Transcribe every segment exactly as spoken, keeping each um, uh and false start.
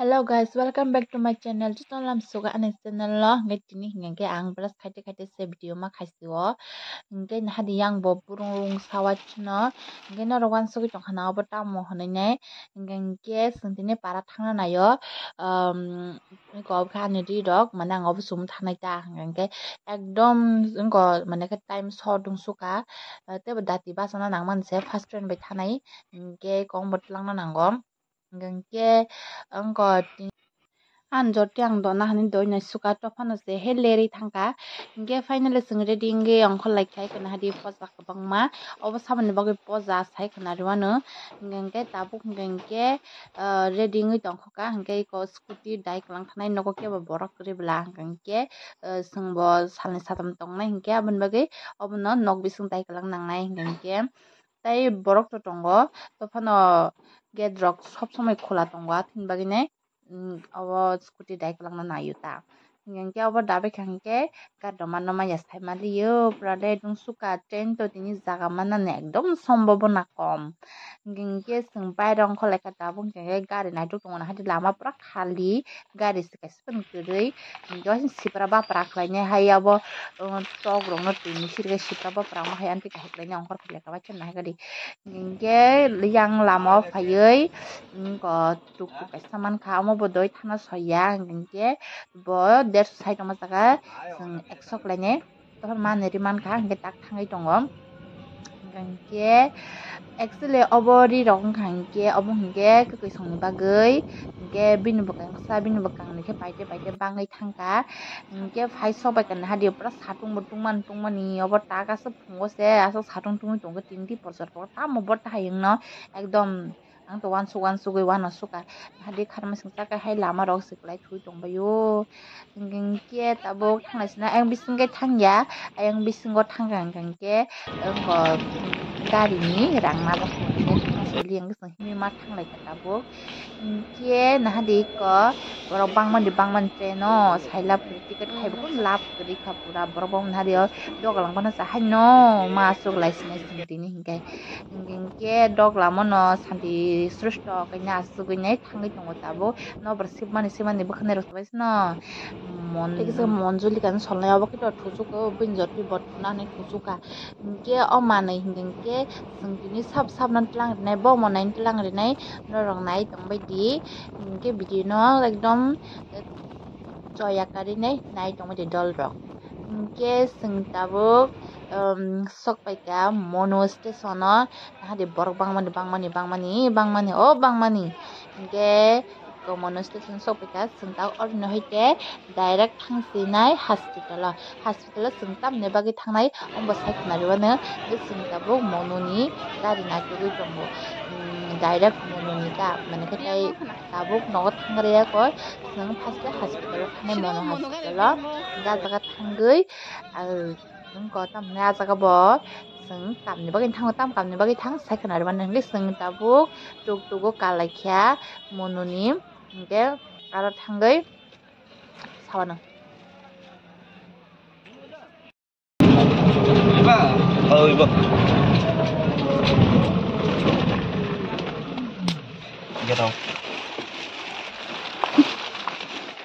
Hello guys, welcome back to my channel. Jotono lam suga ani channel lo. Hingke tini hingke ang brush khaite khaite se video ma khaisio. Hingke nahadi yang bo burung rung sawa chino. Hingke norok wansugui tongkha na obo tamo hinui nai. Hingke, hingke chwng tini para thangna naio. Um, iko obo khe ani ri rok, mane ang obo chumui thanai ta. Hingke ekdom wngko mane khe time short wngsuka. Teibo dati bachana nangmani se first train bai thanai. Hingke kok bo twlangna nango. Hingke wngko tin-, ang jotoi ang dona hinui doi nai suka, to phano se he lerui thangka. Hingke finally chwng ready wngwi ongkhor laikha, eko nahadi poja kwbangma. Obo saboni bagwi poja sai khwna rwano. Hingke tabuk hingke, ah, ready wngwi tongkha, hingke eko scooty dai kwlang thanai nogo kebo borok kwrwi bwla, hingke, ah, chwngbo salni satam tongnai, hingke aboni bagwi obono nok bising dai kwlang nangnai, hingke. Tei borok to tongo, to phano gate rok sob somoi khola tongo, aboni bagwino, mm, obo scooty dai kwlangna naio ta. Hingke obo dabe kha hingke gari rok mano manya sai maliyo, pura le dungsuka train to tini jaga manani ekdom sombobona kom. Hingke chwng bairok ongkha laikha tabuk hingke gari naitok tongo, hati lama pura khali. Gari se kaisa phano kwrwi, hingke sipra bapra khlainai hai abo, uh, tok rokno twi ni sirikhe sipra bapra wngma hai amtwi kaham khlainai ongkhor khe lekha bai khe nahai gari. Hingke yang lama o phaiwi, wngko tuk tuk kaisa mankha, omo bo doi thana soya, hingke bo derso side rok ma saka, chwng ekso khlainai. Tophor manwi ri mankha, hingke tak thangwi tongo. Hingke actually obo ri rok wngkha hingke, obo hingke kwkwi songni bagwi, hingke bini bwkang kisa, bini bwkang ni khe paite paite bangwi thangkha. Hingke phai sok bai kha naha di pura satung bo tungmani tungmani, obo tak aswk phungo se aswk satung tungwi tongo tini di porsor pore tamo bo tahai wngno ekdom. Ang to wansuk wansugwi wano suka. Hadi kharma singsa khe hai lama rok se kwlai thui tongbaio. Hingke tabuk thanglai sina ayang bisingo thangya. Ayang bisingo thangkha hingke wngkha gari ni rang ma bwskango himwi ma thanglai kha tabuk. Hingke nahadi ko borok bangmani bangmani train o sai lab kwrwi ticket khai bo lab kwrwi kha pura borok bo nahadi o dogalang bono cha haino ma aswk lai sinai sini tini hingke. Hingke dok lama no santi srosto khe asugwi nai thangwi tongo tabuk. Nokbar sibmani sibmani bwkhanai rok bai sino mon. Tei kisa monjuli kani solnai obo khe to thusuko bini jotoi bo thunani thusuka. Hingke o manwi hingke chwng tini sab sabno tlang rinai bo monai tlang rinai norok nai tongbai di. Hingke video no ekdom joya karinai nai tongbai di dol rok. Hingke chwng tabuk, um, sok paikha Monu station o, nahadi borok bangmani, bangmani, bangmani, bangmani, o bangmani. Hingke Monu station sok paikha, chwng tabuk oro no hai khe direct thang sinai hospital o. Hospital o chwng tamni bagwi thangnai, omo sai khwna rwmano, hingke chwng tabuk Monu ni gari naitugwi tongo. Um, direct Monu ni ta, mane khe tei tabuk nogo thang rwya kho. Chwng first khe hospital o thangnai, Monu hospital o, hingke ah jaga thangwi, ah, wngkha tamni ah jaga bo chwng tamni bagwi thango, tam kamni bagwi thang sai khwna rwmani hwnwi chwng tabuk tuk tuk o kalaikha Monu ni, hingke aro thangwi sawano. Iba. Oh, iba. Get out.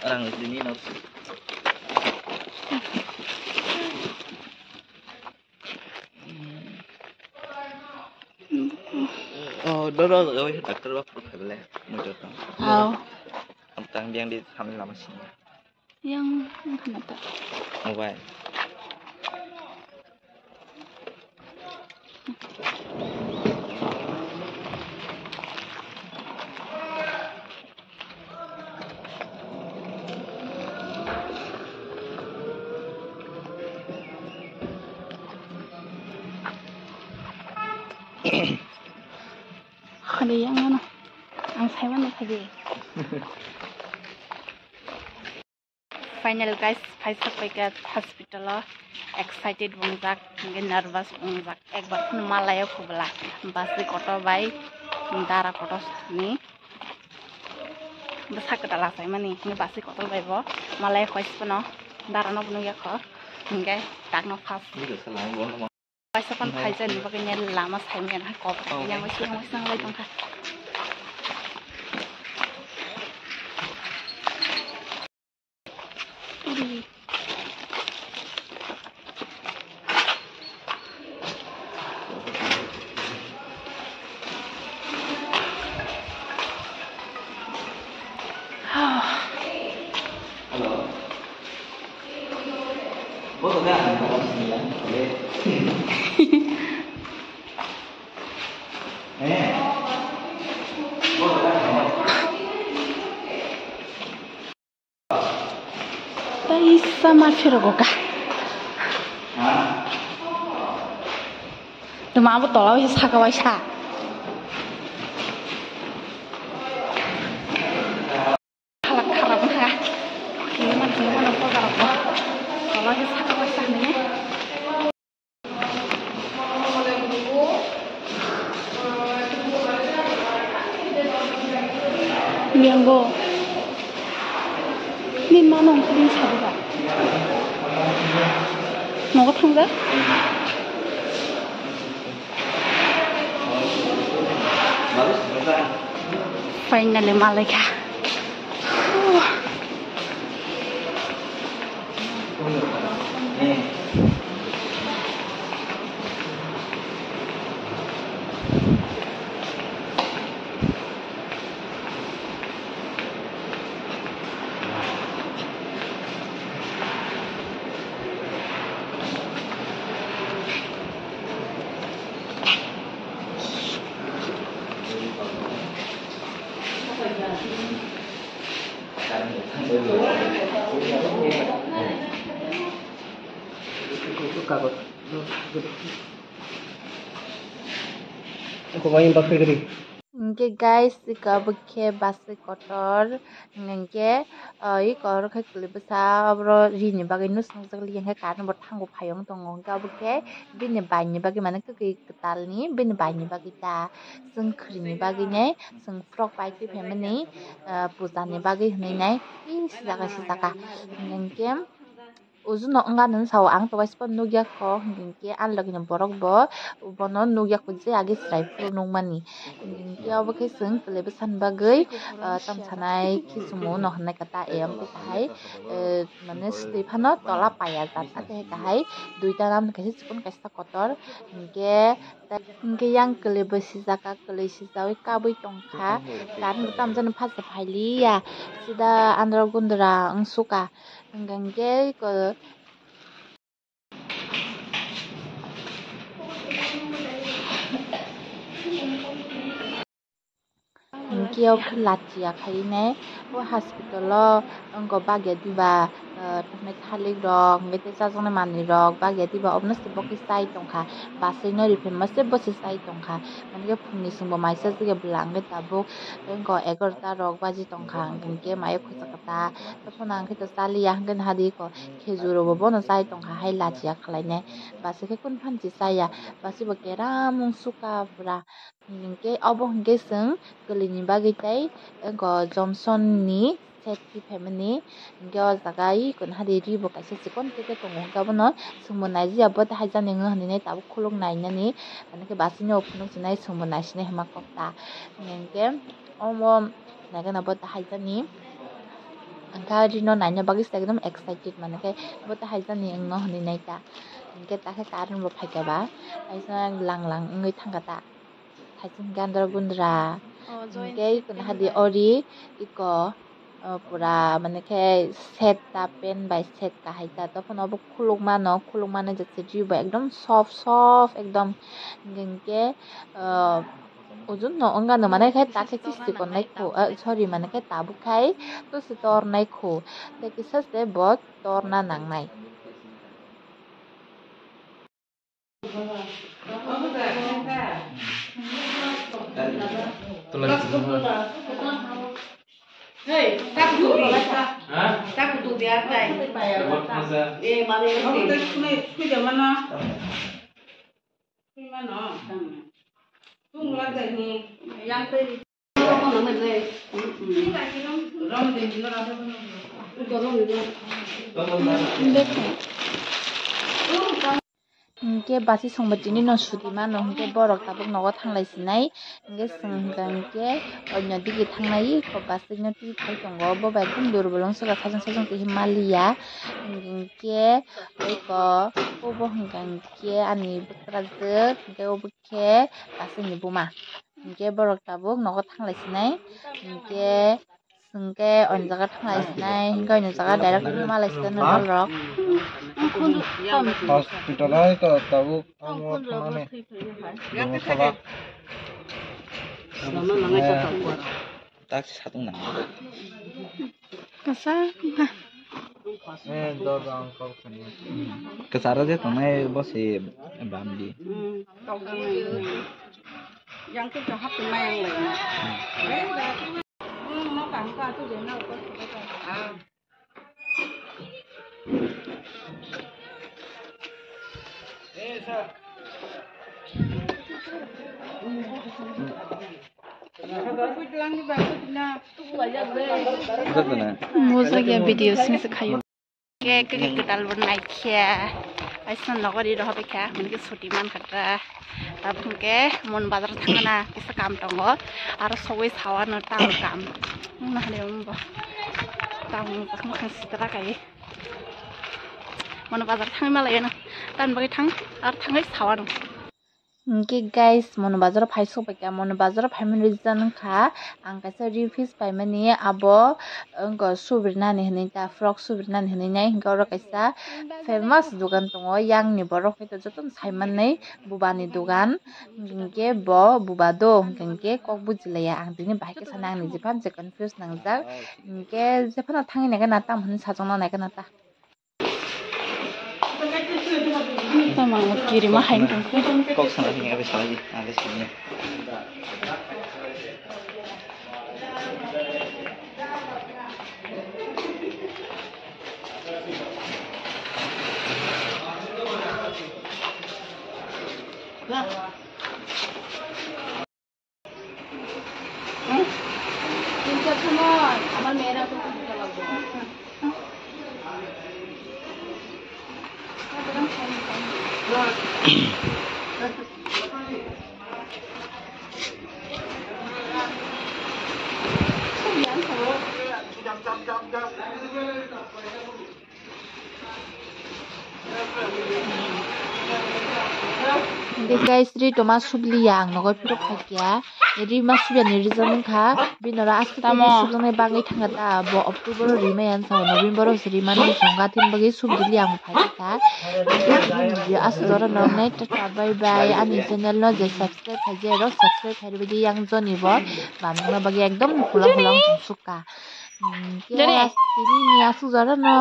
Orang di sini, no. Oh, do, do, do, doctor ba phuru khaibele, motor tang. Aw. Ang tang biang di samni lama sini. Yang, yang kena tak? Mobile. Khade yang mana? Ang saiman khade. Final guys, phai sok paikha hospital o, excited bo wngjak, hingke nervous bo wngjak, ekbar phano malai o kubula, basi kotor bai dara kotor ni bwsa kwtal achaimani, hingke basi kotor bai bo malai o koisono dara no bo nukya kho, hingke takno first. Kaisa phano phaijani bagwi lama saimanya kok yang bai siyang bai siyang lai tongkha. Tei sama phirok ka. Tuma abo tola bai saka bai sa. Khalak kharap wngkha. Kini man kini man wngkha kharap bo. Tola bai saka bai sa hinwi. Biyang bo. Ni mano wngkha bini sabuga. Nogo thangjak. Finally malaikha. Hinkhe guys, iko abo khe bwsai kotor, hinkhe, ah, iko oro khe kwlwi bwsa, aboro rini bagwi no swngjak li, hinkhe current bo thango phai wng tongo, hinkhe abo khe bini bai ni bagwi, mane kwtwi kwtal ni bini bai ni bagwi ta, chwng khwrwi ni bagwi nai chwng frock pai twi phaimani, ah, puja ni bagwi hinwi nai, ih, sijaka sijaka, hinkhe. Uju no wngkha nini sao ang to waisa phano nukya kho, hinkhe ani logi ni borok bo bono nukya kho je age chwrai phuru nukmani. Hinkhe obo khe chwng kwlwi bwsani bagwi, ah, tamo sanai khichimo no hinwi khe ta, eh, omo khe kahai, eh, mane swtwi phano tola paiya jat, ah, khe kahai duita ram kaisa chikon kaisa kotor, hinkhe, hinkhe yang kwlwi bo sijak, kwlwi sijaui kabui tongkha, current bo tamo jani phalsa phailiya, sida andro gundra wngsuka. Hingkha hingke ko-, hingke o khe lachiya khainai o hospital o wngkha bagya diba, ah, thalik rok hingke tei chajaknai manwi rok bagya diba obono se bo khe chai tongkha, bwsai no riphaima se bo se chai tongkha, hingke phungni chwngbo mai chajak ya bwla hingke tabuk wngkha egarota rok baji tongkha, hingke mai o khuchakta. Tei phano ang khe to chaliya hwnkhe hadi ko khejur rokbo bono chai tongkha hai lachiya khlainai. Bwsai khe kunu phan se chaya, bwsai bo keram wng suka pura. Hinkhe obo hinkhe chwng kwlwini bagwi tei eko Johnson ni set khe phaimani. Hinkhe o jaga i kunu hadi ri bo kaisa chikon khe tongo, hinkhe abono chwngbo naijiya bo tei haijani wng hinwi nai tabuk khuluk nainani. Ani khe bwsai no phunuk sinai chwngbo naisinai hwnma kok ta. Hinkhe omo naikhe no bo tei haijani. Ang kha rino naina bagwi se ekdom excited, mane khe bo tei haijani wngno hinwi naikha. Hinkhe takhe current bo phaikha ba, kaisa lang lang wngwi thangkha ta. Haising gandra gundra. Oh, join hinkhe set ikon hadi ori iko, oh, pura mane khe set ta pen bai set kahai ta. Tophano bo khuluk mano, khuluk mano je se ri bo ekdom soft soft ekdom. Hinkhe, oh, Ujun no wngkha no mane khe takhe chisti kon nai kho, ah, sorry, mane khe tabuk khai to se tor nai kho, tei kisa se bo torna nang nai. Hey, tak tu dia. Ha? Tak tu dia tai. Eh, mari. Hinkhe basi songbo tini no sudi mano, hinkhe borok tabuk nogo thanglai sinai, hinkhe chwng hinkha hinkhe onyo dige thangnai, eko basi no twi phai tongo, bo bai ekdom durbol wng suka sajang sajang twi maliya, hinkhe eko obo hinkha hinkhe ani bwkrajwk, hinkhe obo khe bwswkni buma. Hinkhe borok tabuk nogo thanglai sinai. Hinkhe chwng khe o jaga thanglai sinai, hinkhe o jaga direct wngwi malai sinai normal rok. Hospital o tabuk tamo thangnani. Tak satung nang. Kasa. Eh, do, do, ang kok kani. Kasara je tongnai bo se bamdi. Hmm, kok kani. Yang tu kahap tu mayang lagi. Hmm, no kaham ka tu je na ko. Bujak ya video sing se khayo. Ke ke ke tal bun naikhe. Aisno nogori rohobikha, mungkin suti man katra. Tabuk hwnkhe Mon Bazar thangna kisa kam tongo, aro sogwi sawano tamo kam. Wngna hwnwi wngbo tamo wngkha mwkhang sitra kai. Mon Bazar thangwi malaiyano, tamni bagwi thang, aro thangwi sawano. Hwnkhe guys, Mon Bazar phai sokbaikha, Mon Bazar phaimani reason wngkha ang kaisa ri piece paimani, abo wngkha subrinani hwnwi ta, frock subrinani hwnwi nai, hwnkhe oro kaisa famous dogan tongo, yangni borok hwnkhe jotono saimanwi. Bubani dogan, hwnkhe bo buba do, hwnkhe kok bujilaiya. Ang tini bahai khe sana, ang ni jephano se confuse nangjak. Hwnkhe jephano thangwi naikhe na tam hwnwi sajokna naikhe na ta. Tamo kirima hai tongkhe. Kok sana hwnkhe abo salai di, abo salai di. আমার মেয়েরা তো খুব ভালো। Hwnkhe guys, ri toma subliya ang nogo phirok khaikya. Ri ma subyani reason wngkha, bini oro aste aste ri subjaknai bagwi thangkha ta, bo October o ri maya wngkha, November o se ri mani wngkha, tini bagwi subdili ang phaikha. Hwnkhe video aswk jora noknai, tata bye bye, ani channel no je subscribe khaijak rok subscribe khairwbaidi yang joni bo bamna bagwi ekdom hulang hulang tong sukha. Hwnkhe tini ni aswk jora no.